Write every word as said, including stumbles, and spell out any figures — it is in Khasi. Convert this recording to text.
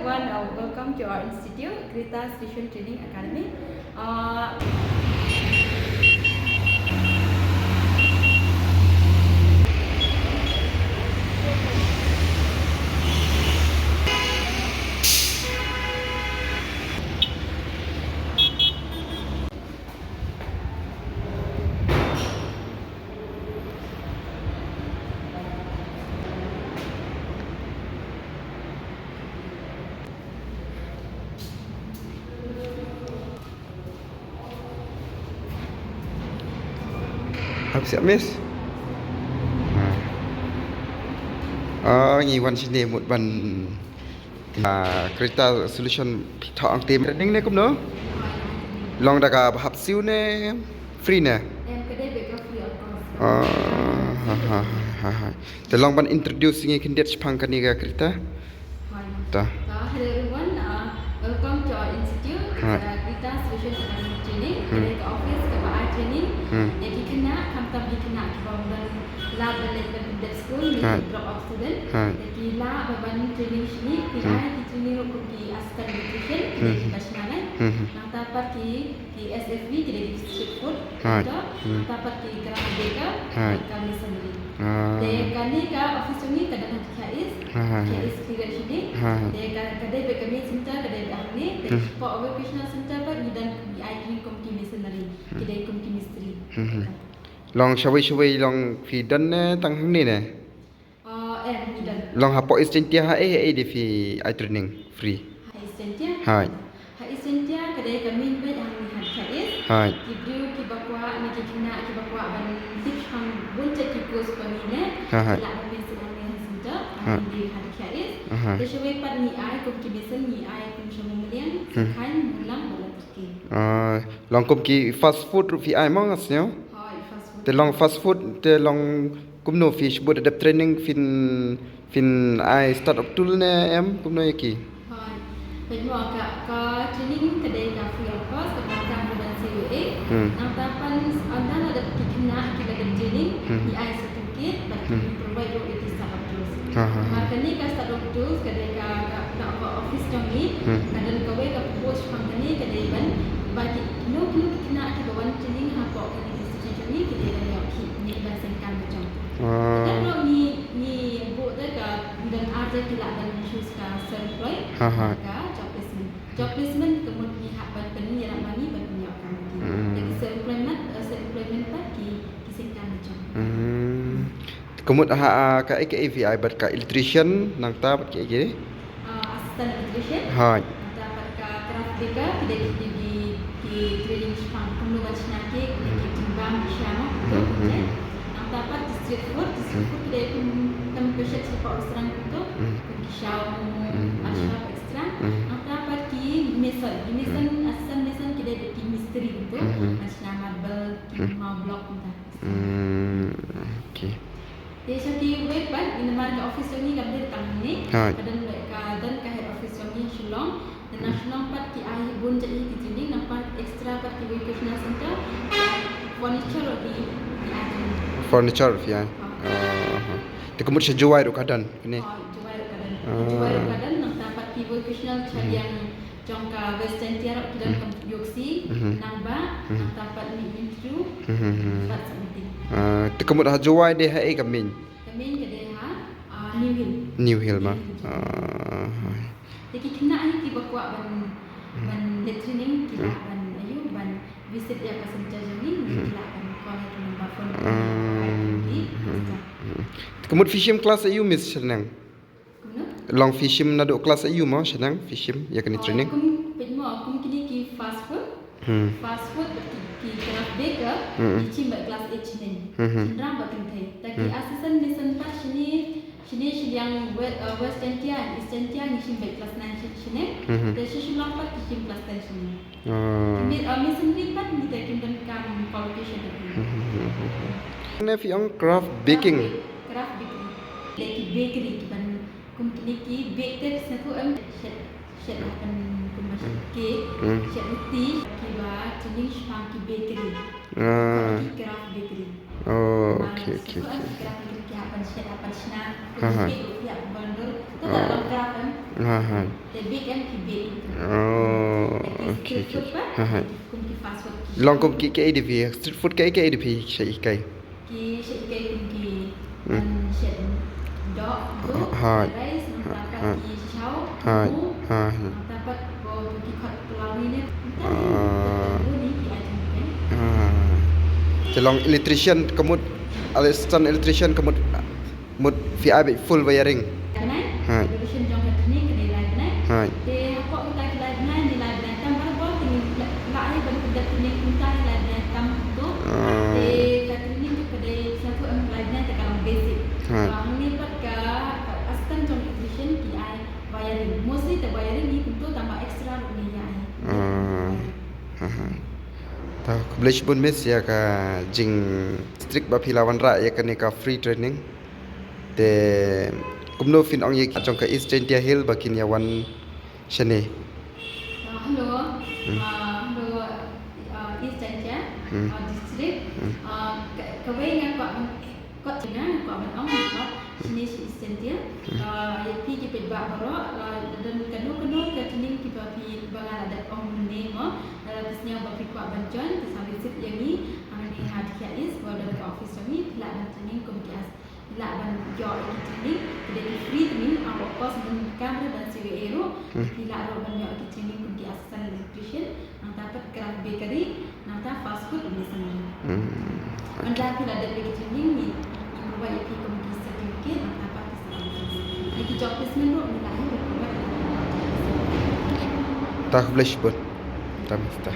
One, uh, welcome to our institute, Krita Solution Training Academy. Uh, Hap siap, miss. Ha. Ah, ngi wan shane mut ban, ah, Krita Solution phi thoh ong te training ne kumno? Long da ka ba hap siew ne free ne? Em, ka dei beit ka free of cost. Ah, ha, ha, ha, ha. Te long ban introduce ngi khyndiat shaphang kane ka Krita. Hoi. Ta. Ta, hello everyone. Uh, welcome to our institute. It's, Hoi. uh, Krita Solution Academy Training. Hmm. Ka dei ka office kaba ai training Hmm. ïa ki khynnah, khamtam ki khynnah kiba ym don lah ban leit ban pyndep skul, Hoi. drop out student. Hoi. Te ki lah ban wan training shane, ki Hmm. ai ki training ruh kum ki assistant electrician, Hmm. ki ba shna lait. Hmm. Nangta pat ki Ki S F B ki dei ki street food. Hoi. Nangta, Hmm. nangta pat ki craft baker, Hoi. ka masonry. Ah. Te kane ka office jong ngi ka don ha Dkhiah East. Ha, ha, ha. Dkhiah East ki rai shane. Ha, ha. Te ka, ka dei beit ka main center, ka dei beit hangne. Te Hmm. shapoh vocational center pat ngi don, ngi ai training kum ki masonry. Hmm. Ki dei kum ki mistri. Hmm, hmm. Long shawei shawei long phi don ne tang hangne ne? Ah, eh, ngi don. Long hapoh East Jaintia ha ei, ha ei de phi ai training free? Ha East Jaintia? Hoi. Ha East Jaintia ka dei ka main beit hangne ha Dkhiah East. Hoi. Ki briew kiba kwah ne ki khynnah kiba kwah ban tip shaphang bun jait ki course ba ngi leh. Ha, ha. Ki lah ban message hangne ha center. Ha. Hangne ha Dkhiah East. Aha. Te shawei pat ngi ai kum ki mason ngi ai kum sha Mawmyllung, Hmm. Sakhain, Mawlam bad Latarki. Ah, long kum ki fast food ruh phi ai mo nga sngew? Hoi, fast food. Te long fast food, te long kumno phi shibun da dep training phin, phin ai start up tool ne em kumno ïa ki? Hoi. Peit mo ka, ka training ka dei ka free of cost, ka bym donkam ruh ban siew ei ei. Hmm. Nangta pat ynda la dep ki khynnah kiba dep training, Hmm. ngi ai certificate bad Hmm. ngi provide ruh ïa ki start up tools. Ha, ha, ha. Namar kane ka start up tools ka dei ka, ka, ka, ka office jong ngi, Hmm. ka don kawei ka purpose shaphang kane ka dei ban ba ki, kino kino ki khynnah kiba wan training hapoh kane ka institution jong ngi ki dei ban ïoh khih ne ban seng kam ba jong. Ah. Te ruh ngi, ngi buh te ka, ngi don ar jait ki lah ban choose ka self employed, Ha, ha. ka job placement. Job placement ka mut ngi hap ban pynïarap ma ngi ban pynïoh kam ki. Hmm. Te ki self employment, eh, self employment pat ki, ki seng kam ba jong. Hmm. Ka mut ha, ah, kaei kaei phi ai bad ka electrician nangta bad kiei kiei? Ah, assistant electrician. Hoi. Nangta pat ka craft baker, ki dei ki, ki, ki training shaphang kumno ban shna cake, ki Hmm. jingbam, ki sha mo, Hmm, hmm, hmm. Nangta pat ki street food, ki street Hmm. food ki dei kum, kum pynshai shapoh restaurant kumto, Hmm. kum ki shaw, Hmm, hmm. Ashraff, et cetera. Hmm. Nangta pat ki mason, ki mason, Hmm. assistant mason ki dei ki mistri kumto, Hmm. ban shna marble, ki Hmm. maw block kumta. Hmm, okay. Te sha kiwei pat, namar ka office jong ngi kam dei tang hangne. Hoi. Ka don, ka don ka head office jong ngi ha Shillong. Te na Hmm. Shillong pat ki ai bun jait ki training, nang pat extra pat ki vocational center. Furniture ruh ki, ki ai training. Furniture phi ai? Ha. Ah, ha. Te ka mut sha Jowai ruh ka don kane? Ha, Jowai ruh ka don. Ah. Jowai ruh ka don, nangta pat ki vocational Hmm. shadien jong ka West Jaintia ruh ki don Hmm. kum Iooksi, Hmm. Nangbah, Hmm. nangta pat Mihmyntdu, Hmm, hmm, hmm. bad Sabmati. Ah, te ka mut ha Jowai de ha ei ka main? Ka main ka dei ha, ah, New Hill. New Hill ma? New Hill. Ah, ha. Te ki khynnah hi kiba kwah ban, Hmm. ban leit training, ki lah Hmm. ban, aiu, ban visit ïa ka center jong ngi, Hmm. ki lah ban call ïa ki number phone, Ah, ki, hmm, hmm. Te ka mut phi shim class aiu, Miss Shaneng? Kumno? Long phi shim naduh class aiu mo, Shaneng, phi shim ïa kane Oh, training? Kum, peit mo, kum kine ki fast food. Hmm. Fast food, ki, ki craft baker, Hmm. ki shim beit class eight shane. Hmm, hmm. Shynrang bad kynthei. Ta ki Hmm. assistant mason pat shane, shane shiliang we-, uh, West Jaintia, East Jaintia, ngi shim beit class nine shi-, shane. Hmm, hmm. Te sha Shillong pat ki shim class ten shane. Ah. Ki mi-, uh, masonry pat ngi te kim donkam qualification. Hmm, hmm, hmm, hmm, hmm. Ne phi ong craft baking? Craft ba-, craft bakery. Le ki bakery ki ban Kum kine ki bake te sngewthuh em, shet, shet hapdeng kumba shet Hmm. cake, Hmm. shet ruti, kiba training shaphang ki bakery. Ah. Ki craft bakery. Oh, okay, okay, sngewthuh em, okay. Ki craft bakery ki hap ban shet, hap ban shna, Ha, ha. Cake ki hap ban dur. To Kat long graph em. Ha ha. Te bake em ki bake. Oh, okay, okay. Ha ha. Kum ki fast food ki. Long kum ki, kaei de phi, street food kaei, kaei de phi sha hikai? Ki sha hikai kum ki, hmm, ban shet doh, ha, rice, nangta pat ki shaw, ha, ha, ha, nangta pat ko ki khot pulao ne. Ah. Ki item ne. Ah. Te long electrician ka mut, assistant electrician ka mut, mut phi ai beit full wiring. Bnai. Hai. Evolution jong ka training ka dei lai bnai. Hai. Te hapoh kita ki lai bnai, ni lai bnai tam barabor, te ni la ai ban pynda training kumta ni lai bnai tam tu. Ah. Te ka training tu ka dei satu em lai bnai te ka long basic. Hai. Ba hangne pat ka, ka assistant jong electrician ki ai wiring. Mostly te wiring ni kumtu tang ba extra ruh ni ai. Ah. Ha ha. Ta khublei shibun miss ïa ka jing strict ba phi la wanrah ïa kane ka free training. Te kumno phin ong ïa ki jong ka East Jaintia Hill ba kin ïa wan shane? Ah, hello. Hmm. Ah, hello, ah, East Jaintia, hmm, ah, district. Hmm. Ah, ka, kawei nga kwah ban, kwah jingeh, kwah ban ong, kwah shane shi East Jaintia. Hmm. Ah, ïa phi ki paidbah baroh, ah, don kano kano ka training kiba phi ba nga la dep ong mynne mo, lada phi sngew ba phi kwah ban join, phi sa visit ïa ngi hangne ha Dkhiah East, ba don ka office jong ngi, phi lah ban training kum ki as Lah ban ïoh ïa ki training, ki dei ki free training, ah, of course, ban kam ruh ban C O A ruh, hmm, ki lah ruh ban ïoh ïa ki training kum ki assistant electrician, nangta pat craft bakery, nangta fast food, ym ne sa. Hmm. Ynda phi la dep ïa ki training, ngi, ngi provide ïa phi kum ki certificate, nangta pat ki sa. Ïa ki job placement ruh, ngi lah hi ban provide. Ta khublei shibun. Ta mister.